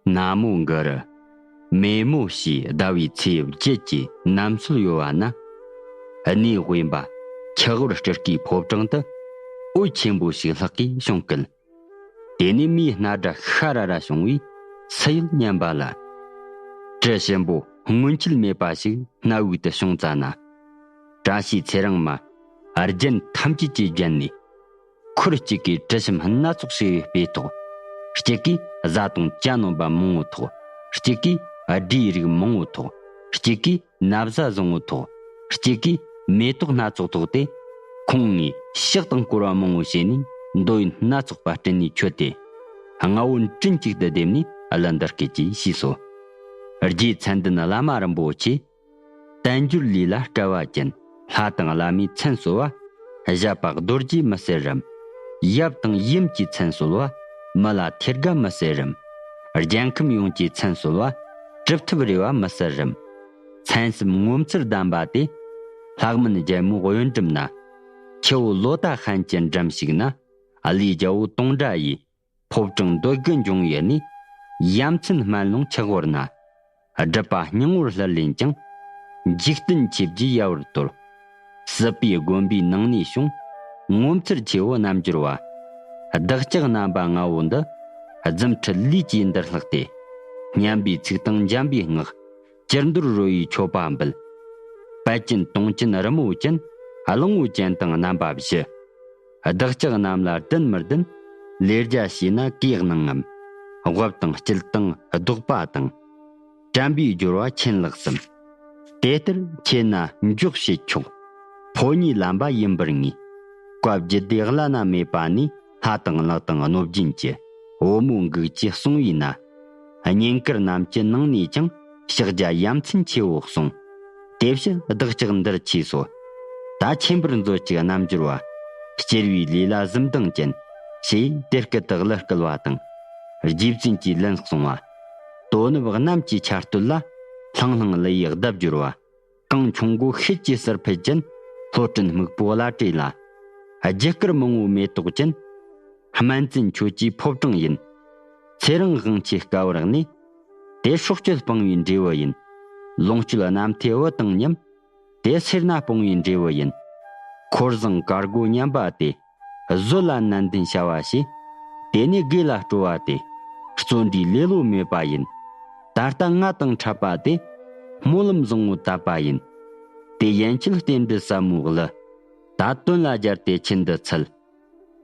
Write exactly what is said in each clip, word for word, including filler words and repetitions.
ན་མོ་གུ་རུ། མེ་མོ་ཞེས་ཟླ་བའི་ཚེས་བརྒྱད་ཀྱི་ནམ་སྲོད་ཡོལ་བ་ན། གནས་དབེན་པ་ཁྱི་ཧོར་སྤྲུལ་སྐུའི་ཕོ་བྲང་དུ་འོད་ཆེན་པོ་ཞིག་ལྷགས་ཀྱིས་བྱུང་སྐད། དེ་ནས་མིའི་སྣ་སྒྲ་ཤ་ར་ར་བྱུང་བས་སུ་ཡོད་སྙམ་པ་ལ། དྲི་ཞིམ་པོ་སྔོན་ཆད་མེད་པ་ཞིག་སྣ་བུག་ཏུ་བྱུང་ཙ་ན། བཀྲ་ཤིས་ཚེ་རིང་མ་རྒྱན་ཐམས་ཅད་ཀྱིས་བརྒྱན་ནས། ཁོར་གཅིག་གིས་དྲི་ཞིམ་སྣ་ཚོགས་བྱས་པའི་སྤོས་ཐོགས། གཅིག་གིས་བཟའ་བཏུང་གྱ་ནོམ་པ་མང་བོ་ཐོགས། གཅིག་གིས་སྒྲའི་རིགས་མང་བོ་ཐོགས། གཅིག་གིས་ན་བཟའ་བཟང་བོ་ཐོགས། གཅིག་གིས་མེ་ཏོག་སྣ་ཚོགས་ཐོགས་ཏེ། ཁོང་ངོས་ཕྱག་དང་སྐོར་བ་མང་བོ་བྱས་ནས། འདོད་ཡོན་སྣ་ཚོགས་པ་སྤྲིན་ནས་མཆོད་དེ། རྔ་བོ་མགྲིན་གཅིག་ཏུ་བསྡེབས་ནས་གླུ་འདི་སྐད་ཅེས་ཞུས་སོ། རྗེ་མཚན་ལྡན་བླ་མ་རིན་པོ་ཆེ། བསྟན་འགྱུར་ལུས་ལ་སྐལ་བ་ཅན། ལྷ་དང་བླ་མའི་མཚན་གསོལ་བ། བཞད་པ་རྡོ་རྗེ་མི་ཟེར་རམ། ཡབ་དང་ཡུམ་གྱི་མཚན་གསོལ་བ། མི་ལ་ཐེར་དགའ་མི་ཟེར་རམ། རྒྱལ་ཁམས་ཡོངས་ཀྱི་མཚན་གསོལ་བ། གྲུབ་ཐོབ་རེ་བ་མི་ཟེར་རམ། མཚན་གསུམ་ངོ་མཚར་གདམས་པ་དེ། ལྷ་སྨན་རྒྱལ་མོའི་གཡོན་འགྲམ་ན། ཁྱེའུ་ལོ་ཏ་ཧན་གྱི་འགྲམ་ཞིག་ན། ཀླུའི་རྒྱལ་པོ་དུང་སྒྲ་ཡིས། ཕོ་བྲང་འདོད་དགུ་འབྱུང་བའི་གནས། ཡ་མཚན་སྨན་ལུང་ཆུ་ཧོར་ན། སྒྲུབ་པ་སྙིང་པོར་ལྷུར་ལེན་ཅིང་། འཇིག་རྟེན་ཆོས་བརྒྱད་ཡལ་བར་དོར། སྲིད་པའི་དགོན་པའི་ནང་ནས་བྱུང་། ངོ་མཚར་ཆེ་བོ་རྣལ་འབྱོར་བ། བདག་ཅག་རྣམ་པ་ལྔ་བོ་འདི། རྫུ་འཕྲུལ་ལུས་ཀྱིས་འདིར་ལྷགས་ཏེ། སྙན་པའི་ཚིག་དང་འཇམ་པའི་སྔགས། ཅིར་འདོར་རོལ་བའི་མཆོད་པ་འབུལ། དཔལ་ཅན་དུང་ཅན་རི་མོ་ཅན། གླང་པོ་ཅན་དང་རྣམ་པ་བཞི། བདག་ཅག་རྣམས་ལ་བདེན་མི་བདེན། ལས་རྒྱ་ཞེས་ན་གུས་གནང་ངམ། དབབ་དང་སྐྱིལ་དང་ལྡོག་པ་དང་། དྲན་པའི་སྦྱོར་བ་ཆེན་ལགས་སམ། དེ་ལྟར་ཁྱེད་ན་འཇོག་བྱེད་ཆོག། ཕོ་ཉའི་ལམ་པ་ཡིན་པར་ངེས། བཀའ་བརྒྱུད་སྡེ་བླ་ན་མེད་པ་ནས། ལྷ་དང་ཀླུ་དང་གནོད་སྦྱིན་གྱི། བུ་མོ་འགུགས་ཀྱི་གསུང་བའི་ན། བསྙེན་བཀུར་རྣམས་ཀྱི་ནང་ནས་ཀྱང་། ཕྱག་རྒྱ་ཡ་མཚན་ཆེ་བོ་གསུངས། དེ་ཕྱིར་བདག་ཅག་འདིར་མཆིས་སོ། ད་ཆེན་པོར་མཛོད་ཅིག་རྣལ་འབྱོར་བ། སྐྱེར་བའི་ལུས་ལ་གཟི་མདངས་ཅན། ཞེས་དེ་སྐད་དུ་གླུ་བསྐུལ་བ་དང་། རྗེ་བཙུན་གྱིས་ལན་གསུང་བ། དོ་ནུབ་གནམ་གྱི་ཆར་སྟོད་ལ། ལྷང་ལྷང་ཀླུ་ཡི་ལྡབ་སྦྱོར་བ། གངས་ཆུ་མགོ་ཤེལ་གྱི་ཟུར་ཕུད་ཅན། ལྷོ་སྤྲིན་སྨུག་པོ་བླ་བྲེ་ལ། རྒྱུ་སྐར་མང་བོའི་མེ་ཏོག་ཅན། སྨན་བཙུན་ཁྱོད་ཀྱི་ཕོ་བྲང་ཡིན། ཚེ་རིང་དབང་ཆེ་དཀའ་བར་གནས། དེ་སྲོག་གཅོད་སྤང་བའི་འབྲས་བུ་ཡིན། ལོངས་སྤྱོད་རྣམ་ཐོས་བུ་དང་མཉམ། དེ་སེར་སྣ་སྤོང་བའི་འབྲས་བུ་ཡིན། འཁོར་བཟང་དཀར་སྒོ་མཉམ་པ་དེ། བཟོད་ལ་ནན་ཏན་བྱ་བ་བྱས། དེ་ནས་དགེ་ལ་སྤྲོ་བ་དེ། བརྩོན་འགྲུས་ལེ་ལོ་མེད་པ་ཡིན། ད་ལྟ་ང་དང་འཕྲད་པ་དེ། སྨོན་ལམ་བཟང་བོ་བཏབ་པ་ཡིན། དེ་ཡན་ཆད་རྟེན་འབྲེལ་ཟབ་མོའི་གླུ། ད་དོན་ལ་སྦྱར་ཏེ་ཆེད་འདི་འཚལ།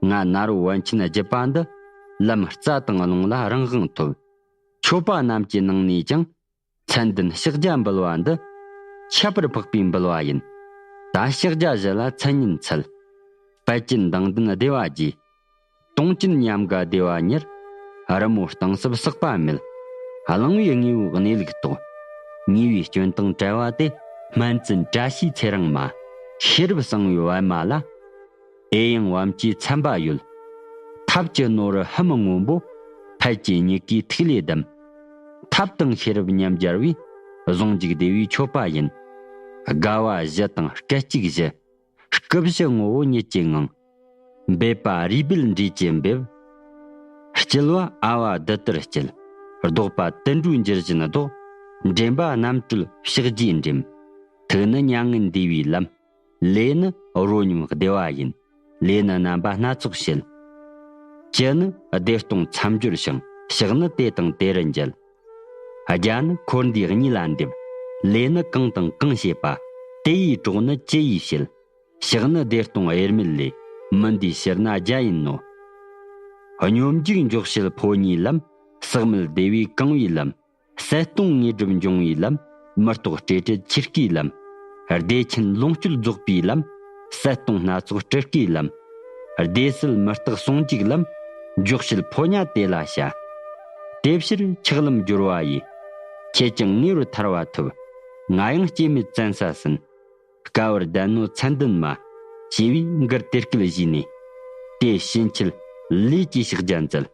ང་ན་རོ་པཎ་ཆེན་བརྒྱུད་པ་འདི། ལམ་རྩ་དང་རླུང་ལ་རང་དབང་ཐོབ། མཆོད་པ་རྣམས་ཀྱི་ནང་ནས་ཀྱང་། མཚན་ལྡན་ཕྱག་རྒྱ་འབུལ་བ་འདི། ཁྱད་པར་འཕགས་པའི་འབུལ་བ་ཡིན། ད་ཕྱག་རྒྱ་བཞི་ལ་མཚན་ཉིད་འཚལ། དཔལ་ཅན་མདངས་ལྡན་བདེ་བ་རྒྱས། དུང་ཅན་ཉམས་དགའ་བདེ་བ་ཉེར། རི་མོ་གཏིང་ཟབ་བསགས་པ་མེད། གླིང་བའི་དངོས་པོའི་གནས་ལུགས་རྟོགས། ཉེ་བའི་སྐྱོན་དང་བྲལ་བ་དེ། སྨན་བཙུན་བཀྲ་ཤིས་ཚེ་རིང་མ། ཤེས་རབ་གསང་བའི་པད་མ་ལ། ཨེ་ཡང་པཎ་ཆེན་མཚན་པ་ཡོད། ཐབས་ཀྱི་ནོར་བུ་ཧཱུྃ་སྔོན་པོ། ཕལ་གྱི་མྱུ་གུའི་ཐིག་ལེ་བསྡམས། ཐབས་དང་ཤེས་རབ་མཉམ་སྦྱར་བའི། ཟུང་འཇུག་བདེ་བའི་མཆོད་པ་ཡིན། དགའ་བ་བཞི་དང་སྐད་ཅིག་བཞི། སྐུ་བཞི་ངོ་བོ་ཉིད་ཀྱི་ངང་། འབེབས་པ་རུས་སྦལ་འབྲས་ཀྱིས་འབེབས། སྐྱིལ་བ་ཨ་བ་བདུད་ལྟར་སྐྱིལ། ལྡོག་པ་དུད་འགྲོའི་འགྱུར་བཞིན་ལྡོག། འདྲེན་པ་རྣམ་གྲོལ་ཕྱག་རྒྱས་འདྲེན། ཐུགས་ནི་མྱ་ངན་འདས་པའི་ལམ། ལས་ནི་རོ་སྙོམས་བདེ་བ་ཡིན། ལས་ནི་རྣམ་པ་སྣ་ཚོགས་བྱེད། ཅི་ནི་བདེ་སྟོང་མཚམས་སྦྱོར་ཞིང་། ཕྱག་ནི་དེ་དང་དེ་རུ་འཇལ། རྒྱ་ནི་འཁོར་འདས་གཉིས་ལ་འདེབས། ལས་ནི་གང་དང་གང་བྱེད་པ། དེ་ཡི་གྲོགས་ནི་ཅི་ཡིས་བྱེད། ཕྱག་ནི་བདེ་སྟོང་དབྱེར་མེད་ལས། མི་འདའི་ཕྱིར་ན་རྒྱ་ཡིན་ནོ། སྙོམས་འཇུག་འཇོག་བྱེད་ཕོ་ཉའི་ལམ། ཟག་མེད་བདེ་བའི་གང་བའི་ལམ། གསལ་སྟོང་དངོས་གྲུབ་འབྱུང་བའི་ལམ། མི་རྟོག་སྤྲོས་བྲལ་ཆོས་སྐུའི་ལམ། བདེ་ཆེན་ལོངས་སྤྱོད་རྫོགས་པའི་ལམ། གསལ་སྟོང་སྣ་ཚོགས་སྤྲུལ་སྐུའི་ལམ། བདེ་གསལ་མི་རྟག་ཟུང་འཇུག་ལམ། འཇོག་བྱེད་ཕོ་ཉ་དེ་ལ་བྱ། དེ་ཕྱིར་ཆགས་ལམ་སྦྱོར་བ་ཡིས། ཁྱེད་ཀྱང་ངེས་པར་ཐར་བ་ཐོབ། ང་ཡང་སྐྱེ་མེད་བཙན་ས་ཟིན། དཀའ་བར་གདན་ནོ་མཚན་ལྡན་མ། ཞེས་པའི་མགུར་དེ་སྐད་བཞེས་ནས། དེ་ཕྱིན་ཆད་ལས་ཀྱི་ཕྱག་རྒྱ་མཛད།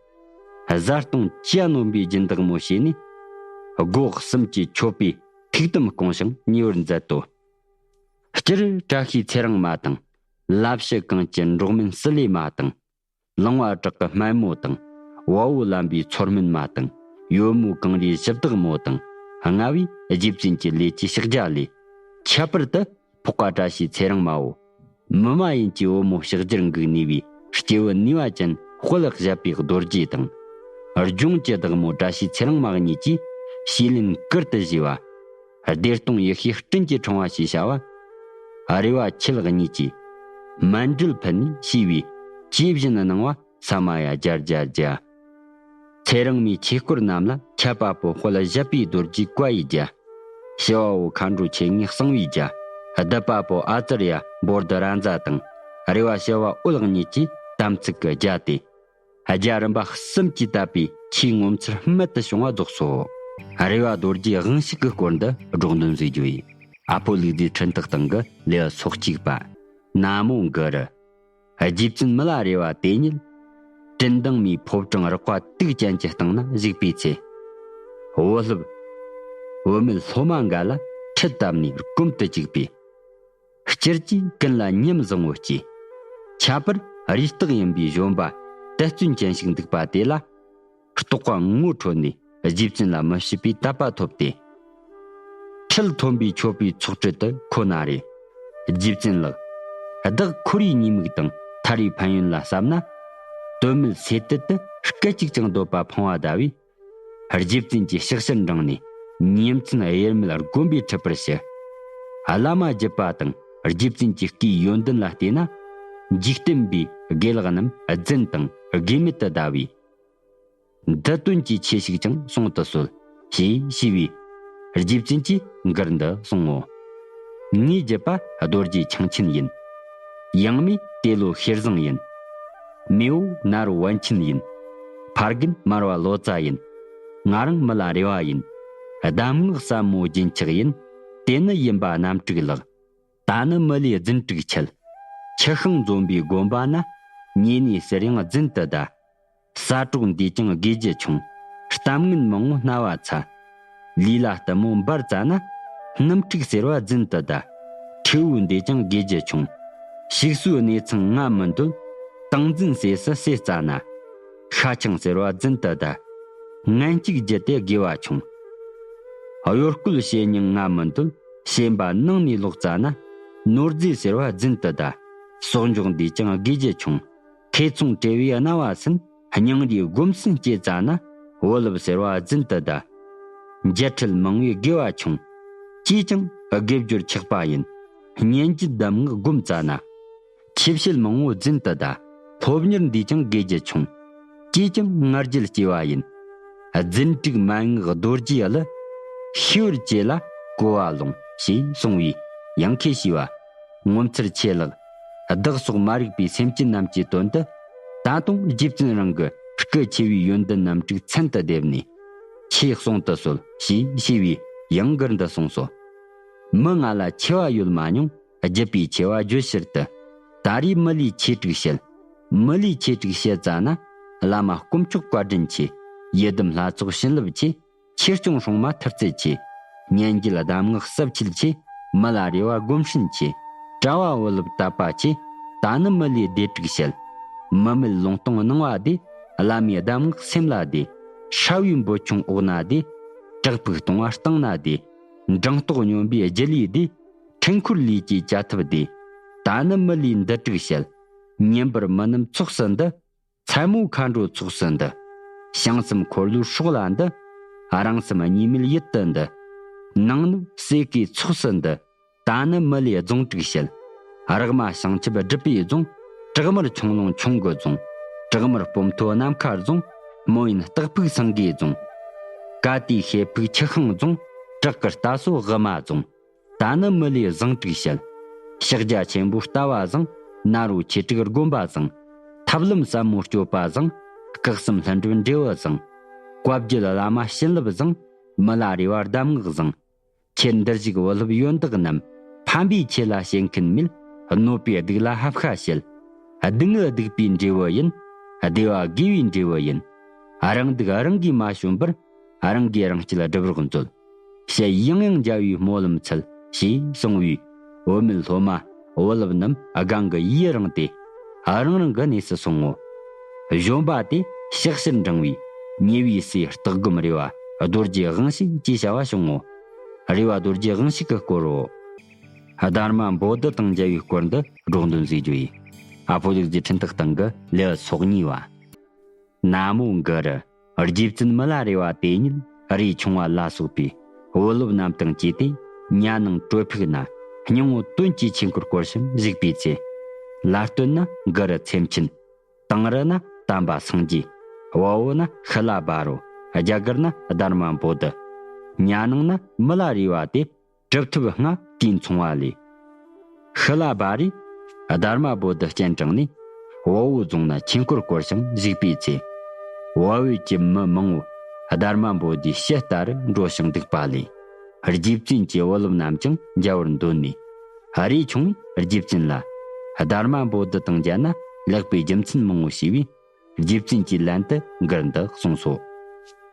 བཟའ་བཏུང་ཅི་ཡང་ནོམ་པའི་སྦྱིན་བདག་མོ་བྱས་ནས། སྒོ་གསུམ་གྱི་མཆོད་པས་ཐུགས་དམ་སྐོང་ཞིང་ཉེ་བར་མཛད་དོ། སྤྱིར་བཀྲ་ཤིས་ཚེ་རིང་མ་དང་། བླ་བྱི་གངས་ཀྱི་འབྲོག་སྨན་སི་ལེ་མ་དང་། ལུང་བ་བྲག་གི་སྨན་མོ་དང་། བ་བོ་ལམ་པའི་མཚོ་སྨན་མ་དང་ ཡོལ་མོ་གངས་རིའི་གཞི་བདག་མོ་དང་ལྔ་བས་རྗེ་བཙུན་གྱི་ལས་ཀྱི་ཕྱག་རྒྱ་ལས། ཁྱད་པར་དུ་འཕགས་པ་བཀྲ་ཤིས་ཚེ་རིང་མའོ། མི་མ་ཡིན་གྱི་བུ་མོ་ཕྱག་རྒྱར་འགུགས་ནུས་པའི་སྐྱེས་བུ་ནུས་པ་ཅན་དཔལ་བཞད་པའི་རྡོ་རྗེ་དང་། ལྗོངས་ཀྱི་བདག་མོ་བཀྲ་ཤིས་ཚེ་རིང་མ་གཉིས་ཀྱིས་ཞུས་ལན་བསྐུར་དུ་བཞེས་པ། བདེ་སྟོང་ཡེ་ཤེས་སྤྲིན་གྱི་ཕྲེང་བ་ཞེས་བྱ་བ། རེ་བ་ཁྱེད་གཉིས་ཀྱིས་མཎྜལ་ཕུལ་ནས་ཞུས་པའི་ཇི་བཞིན་གནང་བ། ས་མ་ཡ་བརྒྱ་བརྒྱ་བརྒྱ། ཚེ་རིང་མའི་ཆོས་སྐོར་རྣམས་ལ་ཁྱབ་པ་པོ་དཔལ་བཞད་པའི་རྡོ་རྗེ་བཀའ་ཡི་རྒྱ། ཞི་བ་བོ་མཁའ་འགྲོ་ཆོས་དབྱིངས་གསང་བའི་རྒྱ། བསྡུ་བ་པོ་ཨ་ཙརྱ་བོ་དྷ་ར་ཛ་དང་རེ་བ་ཞི་བ་འོད་གཉིས་ཀྱི་དམ་ཚིག་གི་རྒྱ་སྟེ། རྒྱ་རིམ་པ་གསུམ་གྱིས་བཏབ་པའི་ཆོས་ངོ་མཚར་རྨད་དུ་བྱུང་བ་རྫོགས་སོ། རེ་བ་རྡོ་རྗེ་དབང་ཕྱུག་གི་སྐོར་འདི་སྒྲོག་འདོན་མཛད་རྒྱུ་ཡིན། ཨ་ཕོ་ལུག་རྫིའི་འཕྲིན་སྟེགས་སྟེང་གི་ལེའུ་སོ་གཅིག་པ། ན་མོ་གུ་རུ། རྗེ་བཙུན་མི་ལ་རས་པ་དེ་ཉིད། སྤྲིན་མདངས་མའི་ཕོ་བྲང་རགས་པ་དུག་ཅན་གྱི་སྟེང་ན་བཞུགས་པའི་ཚེ། བུ་སློབ། བུད་མེད་སློབ་མ་འགའ་ལ་ཁྲིད་བཏབ་ནས་སྒོམ་དུ་བཅུག་པས། སྤྱིར་གྱིས་ཀུན་ལ་ཉམས་བཟང་བོ་སྐྱེས། ཁྱད་པར་རིགས་བརྟག་ཡིན་པའི་གཞོན་པ་དད་བརྩོན་ཅན་ཞིག་འདུག་པ་དེ་ལ། རྟོགས་པ་ངོ་འཕྲོད་ནས་རྗེ་བཙུན་ལ་མི་ཕྱེད་པའི་དད་པ་ཐོབ་སྟེ། ཁྲིད་མཐོན་པོའི་མཆོད་པའི་ཚོགས་གྲལ་དུ་ཁོ་ན་རེ། རྗེ་བཙུན་ལགས། བདག་འཁོར་བའི་ཉེས་དམིགས་དང་མཐའ་རུའི་ཕན་ཡོན་ལ་བསམ་ན། དོན་མེད་ཟས་དུད་དུ་སྐད་ཅིག་ཀྱང་འདོད་པ་ཕངས་པ་གདའ་བས། རྗེ་བཙུན་གྱི་ཕྱག་ཕྱིར་འབྲངས་ནས་ཉིན་མཚན་དབྱེར་མེད་སྒོམ་པའི་ཁྲིད་པར་ཞུ། བླ་མ་བརྒྱུད་པ་དང་རྗེ་བཙུན་གྱི་བཀའི་ཡོན་ཏན་ལ་བལྟས་ན། འཇིག་རྟེན་པའི་དགེ་ལེགས་རྣམས་རྫུན་དང་དགེ་མེད་དུ་གདའ་བས། འདི་དོན་གྱིས་ཆེ་ཞིག་ཀྱང་གསུང་དུ་གསོལ། ཞེས་ཞུས་པས། རྗེ་བཙུན་གྱིས་མགུར་འདི་གསུང་ངོ་། ངའི་བརྒྱུད་པ་རྡོ་རྗེ་འཆང་ཆེན་ཡིན། ཡང་མོས་ཏེ་ལོ་ཤེར་བཟང་ཡིན། མེས་པོ་ནཱ་རོ་པཎ་ཆེན་ཡིན། ཕ་རྒན་མར་པ་ལོ་ཙཱ་ཡིན། ང་རང་མི་ལ་རས་པ་ཡིན། གདམས་ངག་ཟབ་མོ་རྒྱུན་ཆགས་ཡིན། དེ་ནི་ཡིན་པ་རྣམ་དྲུག་ལགས། ད་ནི་མི་ལའི་རྫུ་འཕྲུལ་ཆེ། ཆུ་ཤིང་འཛོམས་པའི་དགོན་པ་ན། ཉེ་གནས་ཟེར་ཡང་རྫུན་དུ་གདའ། ས་གྲོགས་འདིས་ཀྱང་དགེ་རྒྱུ་ཆུང་། གཏམ་ངན་མང་བོ་རྣ་བ་ཚ། ལུས་ལ་གཏུམ་མོ་འབར་བཙའ་ན། སྣུམ་འཁྲུགས་ཟེར་བ་རྫུན་དུ་གདའ། མཁྲིས་པོ་འདིས་ཀྱང་དགེ་རྒྱུ་ཆུང་། ཞིག་གསོའི་གནས་ཚང་ང་མི་འདོད། ཏིང་འཛིན་ཟས་སུ་ཟས་བཙའ་ན། ཤ་ཆང་ཟེར་བ་རྫུན་དུ་གདའ། ངན་སྐྱུགས་བརྒྱུད་དེ་དགེ་བ་ཆུང་། གཡོ་སྐོལ་བྱེད་སྙིང་ང་མི་འདོད། ཞེན་པ་ནང་ནས་ལོག་བཙའ་ན། ནོར་རྫས་ཟེར་བ་རྫུན་དུ་གདའ། གསོག་འཇོག་འདིས་ཀྱང་དགེ་རྒྱུ་ཆུང་། ཐེ་ཚོམ་བྲལ་བའི་རྣ་བ་ཟིན། སྙིང་རུས་སྒོམ་སེམས་སྐྱེ་བཙའ་ན། བུ་སློབ་ཟེར་བ་རྫུན་དུ་གདའ། འགྱུ་འཕྲུལ་མང་བའི་དགེ་བ་ཆུང་། ཅིས་ཀྱང་དགེ་སྦྱོར་ཆགས་པ་ཡིན། སྙན་བརྒྱུད་གདམས་ངག་སྒོམ་བཙའ་ན། ཆོས་བཤད་མང་བོ་རྫུན་དུ་གདའ། སློབ་གཉེར་འདིས་ཀྱང་དགེ་རྒྱུ་ཆུང་། ཅིས་ཀྱང་ང་རྒྱལ་སྐྱེ་བ་ཡིན། རྫུ་འཕྲུལ་མན་ངག་རྡོ་རྗེའི་གླུ། ཤེས་པར་བྱེད་ལ་གོ་བ་ལོངས། ཞེས་གསུངས་པས་ཡང་ཁོས་ཞུས་པ། ངོ་མཚར་ཆེ་ལགས། བདག་སོགས་མ་རིག་པའི་སེམས་ཅན་རྣམས་ཀྱི་དོན་དུ། ད་དུང་རྗེ་བཙུན་རང་གི་སྐུ་ཆེ་བའི་ཡོན་ཏན་རྣམ་དྲུག་མཚན་དུ་བསྡེབས་ནས། ཆོས་གསུང་དུ་གསོལ། ཞེས་ཞུས་པས་ཡང་མགུར་འདི་གསུངས་སོ། མི་ང་ལ་ཆེ་བ་ཡོད་མ་མྱོང་། བརྒྱུད་པའི་ཆེ་བ་བརྗོད་ཕྱིར་དུ། ད་རེས་མི་ལའི་ཆོས་དྲུག་བཤད། མི་ལའི་ཆོས་དྲུག་བཤད་བཙའ་ན། བླ་མ་དཀོན་མཆོག་བཀའ་དྲིན་ཆེ། ཡི་དམ་ལྷ་ཚོགས་བྱིན་རླབས་ཆེ། ཆོས་སྐྱོང་སྲུང་མ་ཐུབ་ཚད་ཆེ། སྙན་བརྒྱུད་གདམས་ངག་ཟབ་ཆོས་ཆེ། མི་ལ་རས་པ་སྒོམ་སྲན་ཆེ། གྲྭ་པ་བུ་སློབ་དད་པ་ཆེ། ད་ནི་མི་ལའི་སྡེ་དྲུག་བཤད། མི་མེད་ལུང་སྟོང་སྣང་བ་བདེ། བླ་མའི་གདམས་ངག་སེམས་ལ་བདེ། ཧྲ་བའི་འབོད་ཆུང་འོག་ན་བདེ། དྲག་ཕུག་གཏོང་བ་སྟེང་ན་བདེ། འབྲིང་སྟོགས་སྨྱོན་པའི་རྒྱུ་ལས་བདེ། འཕྲུལ་འཁོར་ལས་ཀྱི་བྱ་ཐབས་བདེ། ད་ནི་མི་ལའི་འདི་དྲུག་བཤད། ཉིན་པར་མི་རྣམས་ཚོགས་སུ་འདུ། མཚན་མོ་མཁའ་འགྲོ་ཚོགས་སུ་འདུ། བྱང་སེམས་འཁོར་ལོའི་སྲོག་ལ་འདུ། རང་སེམས་གཉིས་མེད་ཡུལ་དུ་འདུ། ནང་ནི་སྲས་ཀྱི་ཚོགས་སུ་འདུ། ད་ནི་མི་ལའི་རྫོང་དྲུག་བཤད། རག་མ་བྱང་ཆུབ་སྒྲུབ་པའི་རྫོང་། བྲག་དམར་ཁྱུང་ལུང་ཁྱུང་གི་རྫོང་། བྲག་དམར་སྤོམ་མཐོ་ནམ་མཁའ་རྫོང་། མོ་ཡིན་སྟག་ཕུག་སེང་གེའི་རྫོང་། ཀ་དུས་ཤེལ་ཕུག་ཆུ་ཤིང་རྫོང་། བྲག་དཀར་རྟ་སོ་དབུ་མ་རྫོང་། ད་ནི་མི་ལའི་བཟང་དྲུག་བཤད། ཕྱག་རྒྱ་ཆེན་པོའི་ལྟ་བ་བཟང་། ནཱ་རོ་ཆོས་དྲུག་སྒོམ་པ་བཟང་། ཐབས་ལམ་ཟབ་མོ་སྤྱོད་པ་བཟང་། སྐུ་གསུམ་ལྷུན་གྲུབ་འབྲས་བུ་བཟང་། བཀའ་བརྒྱུད་བླ་མ་བྱིན་རླབས་བཟང་། མི་ལ་རས་པ་གདམས་ངག་བཟང་། ཁྱེད་འདིར་བཞུགས་བུ་སློབ་ཡོན་བདག་རྣམས། ཕན་པའི་ཆོས་ལ་ཞེན་མཁན་མེད། གནོད་པའི་སྡིག་ལ་ཧབ་ཤ་བྱེད། སྡུག་བསྔལ་སྡིག་པའི་འབྲས་བུ་ཡིན། བདེ་བ་དགེ་བའི་འབྲས་བུ་ཡིན། རང་སྡུག་རང་གིས་མ་བྱུང་བར། རང་གིས་རང་སྐྱིད་སྒྲུབ་རོགས་མཛོད། ཞེས་ཡང་ཡང་མཇལ་བའི་སྨོན་ལམ་འཚལ། ཞེས་གསུངས་པས། བུད་མེད་སློབ་མ་བུ་སློབ་རྣམས་སྒང་གི་ཡིད་རངས་ཏེ། རང་རང་གི་གནས་སུ་སོང་ངོ་། གཞོན་པ་དེ་ཕྱག་ཕྱིར་འབྲང་བས། ཉེ་བའི་སྲས་སྟག་སྒོམ་རེ་བ་རྡོ་རྗེ་དབང་ཕྱུག་ཅེས་བྱ་བ་བྱུང་ངོ་། རེ་བ་རྡོ་རྗེ་དབང་ཕྱུག་གི་སྐོར་རོ། སྡར་མ་བོ་དྷི་དང་མཇལ་བའི་སྐོར་འདི་སྒྲོག་འདོན་མཛད་རྒྱུ་ཡིན། ཨ་ཕོ་ལུག་རྫི་འཕྲིན་སྟེགས་སྟེང་གི་ལེའུ་སོ་གཉིས་པ། ན་མོ་གུ་རུ། རྗེ་བཙུན་མི་ལ་རས་པ་དེ་ཉིད་རས་ཆུང་བ་ལ་སོགས་པའི་བུ་སློབ་རྣམས་དང་བཅས་ཏེ་ཉ་ནང་བྲོས་ཕུག་ན་སྙིང་པོ་དོན་གྱི་ཆོས་འཁོར་བསྐོར་ཞིང་བཞུགས་པའི་ཚེ། ལ་སྟོད་ན་གུ་རུ་ཚེམས་ཆེན། དང་རི་ན་དམ་པ་སངས་རྒྱས། བ་འོ་ན་ཤི་ལ་བ་རོ། རྒྱ་གར་ན་སྡར་མ་བོ་དྷི། ཉ་ནང་ན་མི་ལ་རས་པ་དེ། གྲུབ་ཐོབ་ལྔ་དེའི་མཚུངས་པ་ལས། ཤི་ལ་བ་རས། སྡར་མ་བོ་དྷི་སྤྱན་དྲངས་ནས། བ་འོ་རྫོང་ན་ཆོས་འཁོར་བསྐོར་ཞིང་བཞུགས་པའི་ཚེ། བ་འོ་གྱི་མི་མང་བོ་སྡར་མ་བོ་དྷིའི་ཞལ་ལྟ་རུ་འགྲོ་ཞིང་འདུག་པ་ལས། རྗེ་བཙུན་གྱི་བུ་སློབ་རྣམས་ཀྱང་མཇལ་བར་འདོད་ནས། རས་ཆུང་བས་རྗེ་བཙུན་ལ། སྡར་མ་བོ་དྷི་དང་མཇལ་ན་ལེགས་པའི་རྒྱུ་མཚན་མང་བོ་ཞུས་པས། རྗེ་བཙུན་གྱིས་ལན་དུ་མགུར་འདི་གསུངས་སོ།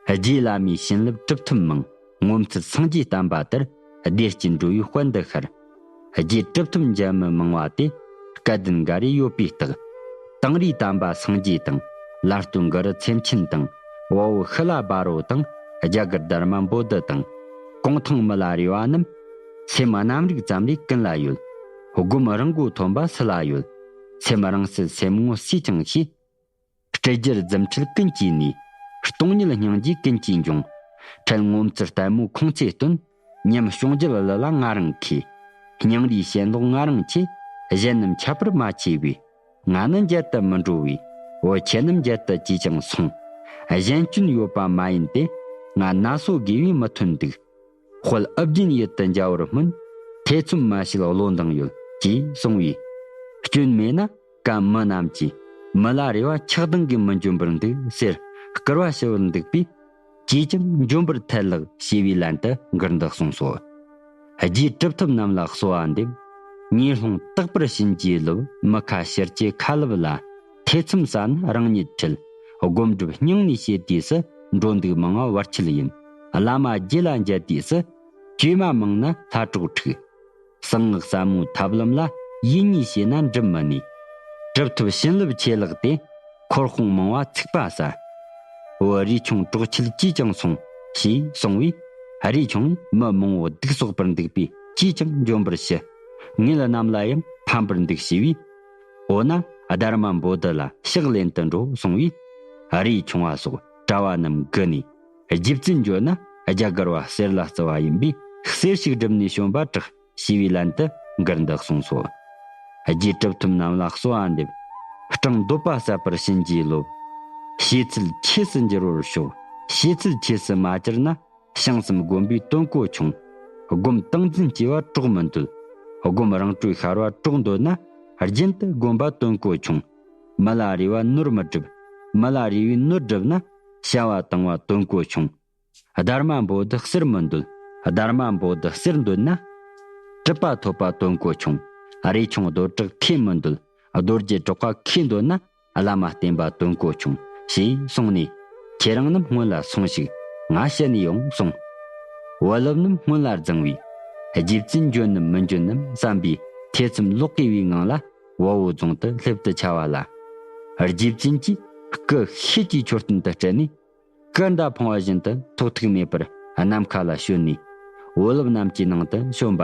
རྗེ་བླ་མའི་བྱིན་རླབས་གྲུབ་ཐོབ་མང་། ངོ་མཚར་སངས་རྒྱས་བསྟན་པ་དར། བདེ་སྐྱིད་འགྲོ་བའི་དཔལ་འདི་ཤར། རྗེ་གྲུབ་ཐོབ་མཇལ་མི་མང་བ་དེ། སྐལ་ལྡན་འགའ་རེ་ཡོད་པའི་རྟགས། དང་རིའི་དམ་པ་སངས་རྒྱས་དང་། ལ་སྟོད་གུ་རུ་ཚེམས་ཆེན་དང་། བ་འོ་ཤི་ལ་བ་རོ་དང་། རྒྱ་གར་སྡར་མ་བོ་དྷི་དང་། གུང་ཐང་མི་ལ་རས་པ་རྣམས། སེམས་རྣམ་རིག་ཙམ་ལས་ཀུན་ལ་ཡོད། སྒོམ་རང་སྒོ་ཐོན་པ་སུ་ལ་ཡོད། སེམས་རང་སད་སེམས་ངོ་སུས་ཀྱང་ཤེས། སྤྲུལ་རྒྱལ་རྫུ་འཕྲུལ་ཀུན་གྱི་གནས། སྟོང་ཉིད་སྙིང་རྗེ་ཀུན་གྱི་འབྱུང་། ཁྲལ་ངོ་མཚར་ལྟད་མོ་ཁོང་ཚེ་སྟོན། ཉམས་བྱུང་རྒྱལ་གླུ་ལ་ང་རང་མཁས། སྙིང་རུས་ཞེན་ལོག་ང་རང་ཆེ། གཞན་རྣམས་ཁྱད་པར་མ་ཆེ་བས། ང་ནི་མཇལ་དུ་མི་འགྲོ་བས། འོ་ཁྱེད་རྣམས་མཇལ་དུ་ཅིས་ཀྱང་སོང་། གཞན་སྐྱོན་ཡོད་པ་མ་ཡིན་ཏེ། ང་ན་སོ་དགེ་བས་མི་ཐོན་འདུག། དཔལ་ཨུ་རྒྱན་ཡུལ་དུ་མཇལ་བར་སྨོན། ཐེ་ཚོམ་མ་བྱེད་བློ་འདང་ཡོད། ཅེས་གསུངས་པས། སྐྱོན་མེད་ན། ཀ་མི་རྣམས་ཀྱིས། མི་ལ་རས་པ་ཆགས་སྡང་གིས་མི་འཇོམས་པར་འདུག་ཟེར། སྐུར་བ་ཞུ་བར་འདུག་པས། ཅིས་ཀྱང་འཇོམས་པར་ཐལ་ལགས། ཞེས་པའི་ལན་དུ་མགུར་འདི་གསུངས་སོ། རྗེ་གྲུབ་ཐོབ་རྣམས་ལ་གསོལ་བ་འདེབས། ངེས་སློང་རྟག་པར་བྱིན་གྱིས་རློབས། མི་ཁ་ཕྱིར་སྐྱེ་ཁ་ལབ་ལ། ཐེ་ཚོམ་ཟ་ན་རང་ཉིད་འཁྲུལ། སྒོམ་སྒྲུབ་སྙིང་ནས་བྱེད་དུས་སུ། འགྲོ་འདུག་མང་བ་བར་ཆད་ཡིན། བླ་མ་རྗེ་ལ་མཇལ་དུས་སུ། བཅོས་མ་མང་ན་ལྷ་གྲོགས་འཁྲུག། གསང་སྔགས་ཟབ་མོའི་ཐབས་ལམ་ལ། ཡིད་གཉིས་བྱས་ན་འགྲུབ་མི་ནུས། གྲུབ་ཐོབ་བྱིན་རླབས་ཆེ་ལགས་ཏེ། འཁོར་དཔུང་མང་བ་ཚིག་པ་ཟ། འོ་རས་ཆུང་གྲོགས་ཁྱེད་ཅིས་ཀྱང་སོང་། ཞེས་གསུངས་པས། རས་ཆུང་མི་མང་བོ་སྡུག་གསོག་པར་འདུག་པས། ཅིས་ཀྱང་འཇོམས་པར་ཞུ། ངེད་རྣམས་ལ་ཡང་ཕན་པར་འདུག་ཞུས་པས། འོ་ན་སྡར་མ་བོ་དྷི་ལ་ཕྱག་ལེན་དུ་འགྲོ་གསུངས་པས། རས་ཆུང་བ་སོགས་གྲྭ་བ་རྣམས་བསྐུལ་ནས། རྗེ་བཙུན་བརྗོད་ན་རྒྱ་གར་བ་གསེར་ལ་བརྩི་བ་ཡིན་པས། གསེར་ཞིག་བསྒྲུབས་ནས་བྱོན་པ་དྲག། ཞེས་པའི་ལན་དུ་མགུར་འདི་གསུངས་སོ། རྗེ་གྲུབ་ཐོབ་རྣམས་ལ་གསོལ་བ་འདེབས། སྤྲང་འདོད་པ་ཟད་པར་བྱིན་གྱིས་རློབས། བྱེད་ཚུལ་ཆོས་སུ་འགྱུར་བར་ཤོག། བྱེད་ཚུལ་ཆོས་སུ་མ་གྱུར་ན། བྱང་སེམས་སྒོམ་པའི་དོན་གོ་ཆུང་། སྒོམ་ཏིང་འཛིན་སྐྱེ་བ་གྲོགས་མི་འདོད། སྒོམ་རང་གྲོལ་ཤར་བ་གྲོགས་འདོད་ན། རྒྱུན་དུ་སྒོམ་པ་དོན་གོ་ཆུང་། མི་ལ་རས་པ་ནོར་མི་སྒྲུབ། མི་ལ་རས་པས་ནོར་བསྒྲུབས་ན། བྱ་བ་བཏང་བ་དོན་གོ་ཆུང་། སྡར་མ་བོ་དྷི་གསེར་མི་འདོད། སྡར་མ་བོ་དྷི་གསེར་འདོད་ན། གྲུབ་པ་ཐོབ་པ་དོན་གོ་ཆུང་། རས་ཆུང་རྡོར་གྲགས་ཁས་མི་འདོད། རྡོ་རྗེ་གྲགས་པ་ཁས་འདོད་ན། བླ་མ་བསྟེན་པ་དོན་གོ་ཆུང་། ཞེས་གསུངས་ནས། ཁྱེད་རང་རྣམས་སྔོན་ལ་སོང་ཞིག། ང་བཤད་ནས་ཡོང་གསུངས། བུ་སློབ་རྣམས་སྔོན་ལ་བརྫངས་པས། རྗེ་བཙུན་འབྱོན་ནམ་མི་འབྱོན་ནམ་བསམ་པའི་ཐེ་ཚོམ་ལོག་གེ་བའི་ངང་ལ། བ་འོ་རྫོང་དུ་སླེབས་དུ་བྱ་བ་ལ། རྗེ་བཙུན་གྱིས་སྐུ་ཤེལ་གྱི་མཆོད་རྟེན་དུ་སྤྲད་ནས། སྐུ་མདའ་འཕང་བ་བཞིན་དུ་ཐོགས་ཐུག་མེད་པར་ནམ་མཁའ་ལ་བྱོན་ནས། བུ་སློབ་རྣམས་ཀྱི་ནང་དུ་བྱོན་པ།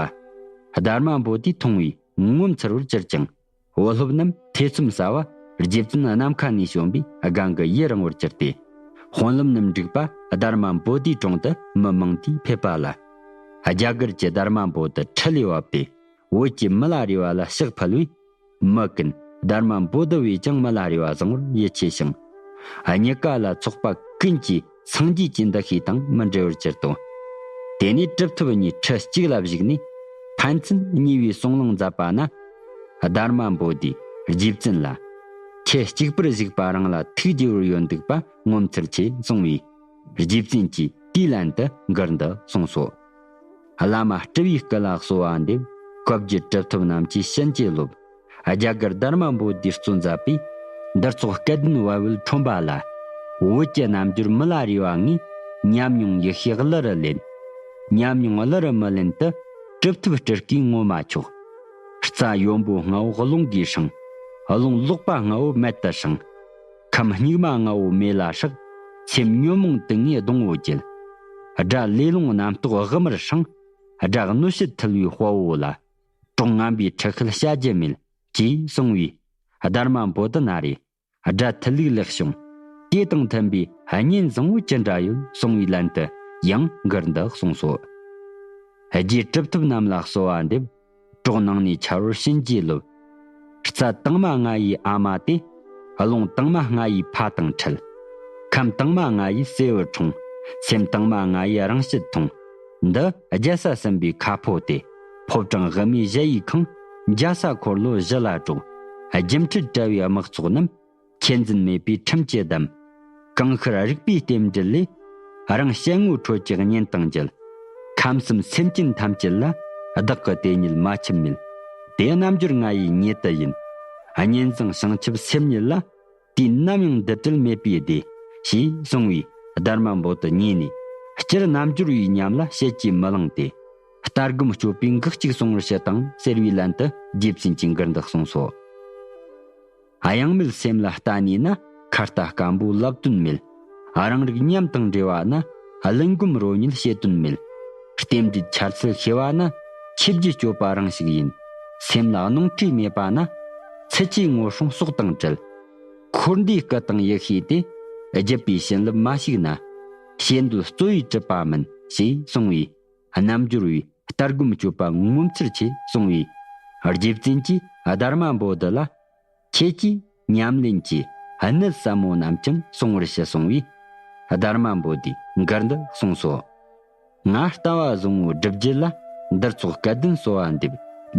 སྡར་མ་བོ་དྷིས་མཐོང་བས་ངོ་མཚར་བར་གྱུར་ཀྱང་། བུ་སློབ་རྣམས་ཐེ་ཚོམ་ཟ་བ། རྗེ་བཙུན་ནམ་མཁའ་ནས་བྱོན་པས་དགའ་མགུ་ཡི་རངས་པར་གྱུར་ཏེ། དཔོན་སློབ་རྣམས་བསྒྲིགས་པ། སྡར་མ་བོ་དྷིའི་དྲུང་དུ་མི་མང་དུས་ཕེབས་པ་ལ། རྒྱ་གར་གྱི་སྡར་མ་བོ་དྷི་ཁྲི་ལས་བབས་ཏེ། བོད་ཀྱི་མི་ལ་རས་པ་ལ་ཕྱག་ཕུལ་བས། མི་ཀུན་སྡར་མ་བོ་དྷི་བས་ཀྱང་མི་ལ་རས་པ་བཟང་བར་ཡིད་ཆེས་ཤིང་། གཉིས་ཀ་ལ་ཚོགས་པ་ཀུན་གྱིས་སངས་རྒྱས་ཀྱི་འདུ་ཤེས་དང་མི་འབྲལ་བར་གྱུར་ཏོ། དེ་ནས་གྲུབ་ཐོབ་གཉིས་ཁྲི་གཅིག་ལ་བཞུགས་ནས། ཕན་ཚུན་གཉིས་པོའི་གསུང་ལུང་མཛད་པ་ན། སྡར་མ་བོ་དྷིས་རྗེ་བཙུན་ལ། ཁྱེད་གཅིག་པུར་བཞུགས་པ་རང་ལ་ཐུགས་དགྱེས་པོར་ཡོད་འདུག་པ་ངོ་མཚར་ཆེ་གསུངས་པས། རྗེ་བཙུན་གྱིས་དེའི་ལན་དུ་མགུར་འདི་གསུངས་སོ། བླ་མ་སྤྲུལ་པའི་སྐུ་ལ་གསོལ་བ་འདེབས། བཀའ་བརྒྱུད་གྲུབ་ཐོབ་རྣམས་ཀྱིས་བྱིན་གྱིས་རློབས། རྒྱ་གར་སྡར་མ་བོ་དྷིས་གཙོ་མཛད་པའི། འདིར་ཚོགས་སྐལ་ལྡན་བལ་པོའི་ཁྲོམ་པ་ལ། བོད་ཀྱི་རྣལ་འབྱོར་མི་ལ་རས་པ་ངས། ཉམས་མྱོང་ཡེ་ཤེས་གླུ་རུ་ལེན། ཉམས་མྱོང་གླུ་རུ་མི་ལེན་དུ། གྲུབ་ཐོབ་སྤྲུལ་སྐུའི་ངོ་མ་ཆོག། རྩ་ཡོན་པོ་ལྔ་བོ་རླུང་གིས་ཧྲེང་། རླུང་ལོག་པ་ལྔ་བོ་མལ་དུ་ཧྲེང་། ཁམས་སྙིགས་མ་ལྔ་བོ་མེ་ལ་སྲེག། སེམས་ཉོན་མོངས་དུག་ལྔའི་སྡོང་བོ་བཅད། དགྲ་ལས་རླུང་རྣམ་རྟོག་དབུ་མར་སྲང་། དགྲ་གནོད་བྱེད་ཐུལ་བའི་དཔའ་བོ་ལ། གྲོགས་ངན་པའི་འཁྲུལ་ཤེད་བྱ་རྒྱུ་མེད། ཅེས་གསུངས་པས། སྡར་མ་འབོ་དི་ན་རེ། དགྲ་ཐུལ་ལུགས་ལེགས་བྱུང་། དེ་དང་མཐུན་པའི་གཉེན་བཟང་བོ་ཅི་འདྲ་ཡོད་གསུང་བའི་ལན་དུ་ཡང་མགུར་འདི་གསུངས་སོ། རྗེ་གྲུབ་ཐོབ་རྣམས་ལ་གསོལ་བ་འདེབས། གྲོགས་ནང་ནས་ཆར་བར་གཤིན་རྗེའི་རློབས། རྩྭ་དྭངས་མ་ང་ཡི་ཨ་མ་སྟེ། རླུང་དྭངས་མ་ང་ཡི་ཕ་དང་འཕྲད། ཁམས་དྭངས་མ་ང་ཡི་སྲས་བུ་འཁྲུངས། སེམས་དྭངས་མ་ང་ཡི་རང་བཞིན་མཐོང་། འདི་རྒྱལ་ས་གསུམ་པའི་ཁ་ཕོ་སྟེ། ཕོ་བྲང་དབུ་མའི་གཞལ་ཡས་ཁང་། འཇའ་ས་འཁོར་ལོ་བཞི་ལ་གྲོགས། སྒྱུ་འཕྲུལ་དྲ་བའི་དམག་ཚོགས་རྣམས། ཁྱད་འཛིན་མེད་པའི་ཁྲིམས་ཀྱི་གདམས། གང་ཤར་རིག་པའི་རྟེན་འབྲེལ་ལས། རང་སྐྱེ་དངོས་ཁྲོད་ཀྱི་གཉེན་དང་མཇལ། ཁམས་གསུམ་སེམས་ཅན་ཐམས་ཅད་ལ། བདག་གི་དེ་ཉིད་མ་ཆུབ་མེད། དེ་རྣལ་འབྱོར་ང་ཡི་ཉེ་དུ་ཡིན། གཉེན་བཟང་བྱང་ཆུབ་སེམས་ཉིད་ལ། དུས་ནམ་ཡང་འདི་བྲལ་མེད་པའི་བདེ། ཞེས་གསུངས་པས་སྡར་མ་འབོ་དི་ཉེ་ནས། སྤྱིར་རྣལ་འབྱོར་བའི་ཉམས་ལ་བཤད་ཀྱིས་མི་ལང་སྟེ། ལྟ་སྒོམ་སྤྱོད་པའི་འགག་ཅིག་སོང་བར་བྱེད་དང་ཟེར་བའི་ལན་དུ་རྗེ་བཙུན་གྱིས་མགུར་འདི་གསུངས་སོ། གཡེང་མེད་སེམས་ལ་ལྟ་ནུས་ན། ཁ་ལྟ་སྐམ་པོ་ལབ་དོན་མེད། རང་རིག་ཉམས་དང་འབྲེལ་བ་ན། གླེན་སྒོམ་རོ་ཉིད་བྱེད་དོན་མེད། རྟེན་འབྲེལ་འཆར་ཚུལ་ཤེས་པ་ན། ཆོས་བརྒྱུད་སྤྱོད་པ་རང་ཞིག་ཡིན། སེམས་ལ་གནོང་འཁྲུལ་མེད་པ་ན། ཚུལ་གྱི་ངོ་སྲུང་སྲོག་དང་བྲལ། འཁོར་འདས་སྐུ་དང་ཡེ་ཤེས་ཏེ། བརྒྱུད་པའི་བྱིན་རླབས་མ་ཞིག་ན། བྱེད་འདོད་རྩོལ་བས་གྲུབ་པ་མིན། ཞེས་གསུངས་པས། རྣལ་འབྱོར་བའི་ལྟ་སྒོམ་སྤྱོད་པ་ངོ་མཚར་ཆེ་གསུངས་པས། རྗེ་བཙུན་གྱིས་སྡར་མ་འབོ་དི་ལ། ཁྱེད་ཀྱིས་ཉམས་ལེན་གྱི་གནད་ཟབ་མོ་རྣམས་ཀྱང་གསུང་བར་ཞུ་གསུངས་པས། སྡར་མ་འབོ་དིས་མགུར་འདི་གསུངས་སོ། ང་ལྟ་བ་བཟང་བོ་སྒྲུབ་རྒྱུ་ལ། འདིར་ཚོགས་སྐལ་ལྡན་གསོལ་བ་འདེབས།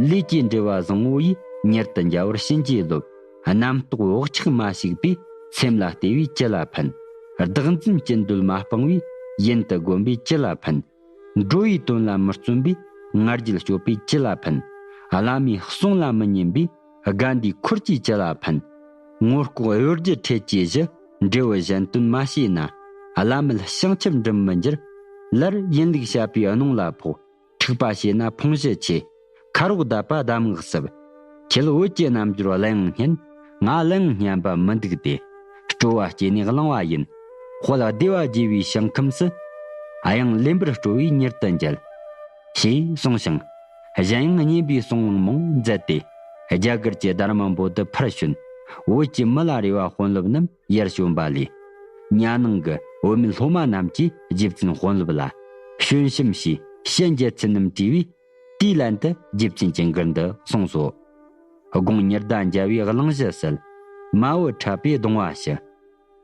ལས་ཀྱི་འབྲེལ་བ་བཟང་བོ་ཡིས། མྱུར་དུ་འཇལ་བར་གཤིན་རྗེའི་རློབས། རྣམ་རྟོག་འོག་ཆགས་མ་ཞིག་པས། སེམས་ལ་བལྟས་པས་ཅི་ལ་ཕན། བདག་འཛིན་ཅི་འདོད་མ་སྤངས་པས། ཡུན་དུ་བསྒོམས་པས་ཅི་ལ་ཕན། འགྲོ་བའི་དོན་ལ་མི་བརྩོན་པས། ང་རྒྱལ་སྤྱོད་པས་ཅི་ལ་ཕན། བླ་མའི་གསུང་ལ་མི་ཉན་པས། དགའ་འདིས་འཁོར་གྱིས་ཅི་ལ་ཕན། ངོ་ལྐོག་གཡོ་སྒྱུ་འཕྲལ་གྱི་གཞི། འབྲས་བུ་གཞན་དོན་མ་བྱས་ན། བླ་མེད་བྱང་ཆུབ་འགྲིམ་མི་འགྱུར། ལར་ཡིན་ལུགས་བཤད་པའི་གནོང་ལ་ཕོག་འཁྲུག་པ་བྱས་ན་ཕོངས་གཞི་ཆེ། ཁ་རོག་བརྡབ་པ་གདམས་ངག་སྲིབ། ཁྱེད་བོད་ཀྱི་རྣལ་འབྱོར་གླུ་དབྱངས་སྙན། ང་གླུ་དབྱངས་སྙན་པ་མི་འདུག་སྟེ། སྤྲོ་བ་སྐྱེས་ནས་བླང་བ་ཡིན། དཔལ་བདེ་བ་རྒྱས་པའི་ཞིང་ཁམས་སུ། དབྱངས་ལེན་པར་སྤྲོ་བས་མྱུར་དུ་མཇལ། ཞེས་གསུངས་ཤིང་། གཞན་ཡང་སྙན་པའི་གསུང་བླངས་མང་མཛད་དེ། རྒྱ་གར་གྱི་སྡར་མ་འབོ་དི་ཕར་བྱོན། བོད་ཀྱི་མི་ལ་རས་པ་དཔོན་སློབ་རྣམས་ཡར་བྱོན་པ་ལས། གཉའ་ནང་གི་བུད་མེད་སློབ་མ་རྣམས་ཀྱིས་རྗེ་བཙུན་དཔོན་སློབ་ལ། བྱོན་ཞིང་ཞེས་ཞལ་མཇལ་ཚུལ་རྣམས་དྲིས་པས། དེའི་ལན་དུ་རྗེ་བཙུན་གྱིས་མགུར་འདི་གསུངས་སོ། དགུང་ཉི་ཟླ་འཇའ་བའི་གླིང་བཞི་གསལ། མ་བུ་འཁྲབ་པས་གདུང་བ་ཞི།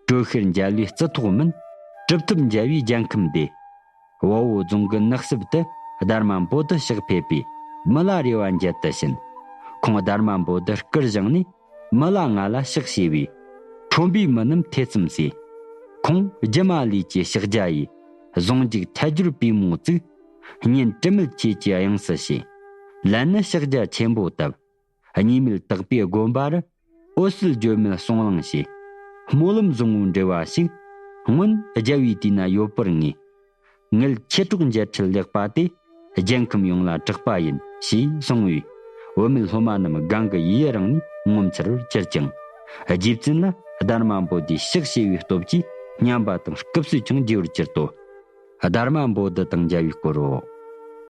དྲོད་ཤེལ་འཇའ་ལུས་རྩི་ཐོག་མིན། གྲུབ་ཐོབ་མཇལ་བའི་རྒྱལ་ཁམས་བདེ། བལ་པོ་རྫོང་གི་ནགས་གསེབ་ཏུ། སྡར་མ་འབོ་དི་ཕྱག་ཕེབས་པས། མི་ལ་རས་པ་མཇལ་དུ་ཕྱིན། ཁོང་སྡར་མ་འབོ་དི་སྐུར་བཞེངས་ནས། མི་ལ་ང་ལ་ཕྱག་བྱས་པས། ཁྲོན་པའི་མི་རྣམས་ཐེ་ཚོམ་ཟོས། ཁོང་སྒྱུ་མ་ལས་ཀྱི་ཕྱག་རྒྱ་ཡིས། གཟུངས་འཇུག་ཐལ་སྦྱོར་པུས་མོ་བཙུགས། གཉེན་དྲི་མེད་ཆོས་ཀྱི་དབྱངས་སུ་བྱས། ལན་ནི་ཕྱག་རྒྱ་ཆེན་པོ་བཏབ། གཉིས་མེད་དག་པའི་དགོན་པ་རུ། འོད་གསལ་བརྗོད་མེད་གསུང་གླེང་བྱས། སྨོན་ལམ་བཟང་བོའི་འབྲེལ་བ་ཞིག་སྔོན་རྒྱལ་བའི་དུས་ན་ཡོད་པར་ངེས། ངེད་ཁྱེད་གྲོགས་མཇལ་འཕྲད་ལེགས་པ་དེ། རྒྱལ་ཁམས་ཡོངས་ལ་གྲགས་པ་ཡིན། ཞེས་གསུངས་པས། བུད་མེད་སློབ་མ་རྣམས་དགའ་མགུ་ཡི་རངས་ནས་ངོ་མཚར་བར་གྱུར་ཅིང་། རྗེ་བཙུན་ལ་སྡར་མ་འབོ་དིས་ཕྱག་བྱས་པའི་སྟོབས་ཀྱིས་སྙམ་པ་དང་སྐུ་གསོས་ཀྱང་རྒྱས་པར་གྱུར་ཏོ། སྡར་མ་འབོ་དི་དང་མཇལ་བའི་སྐོར་རོ།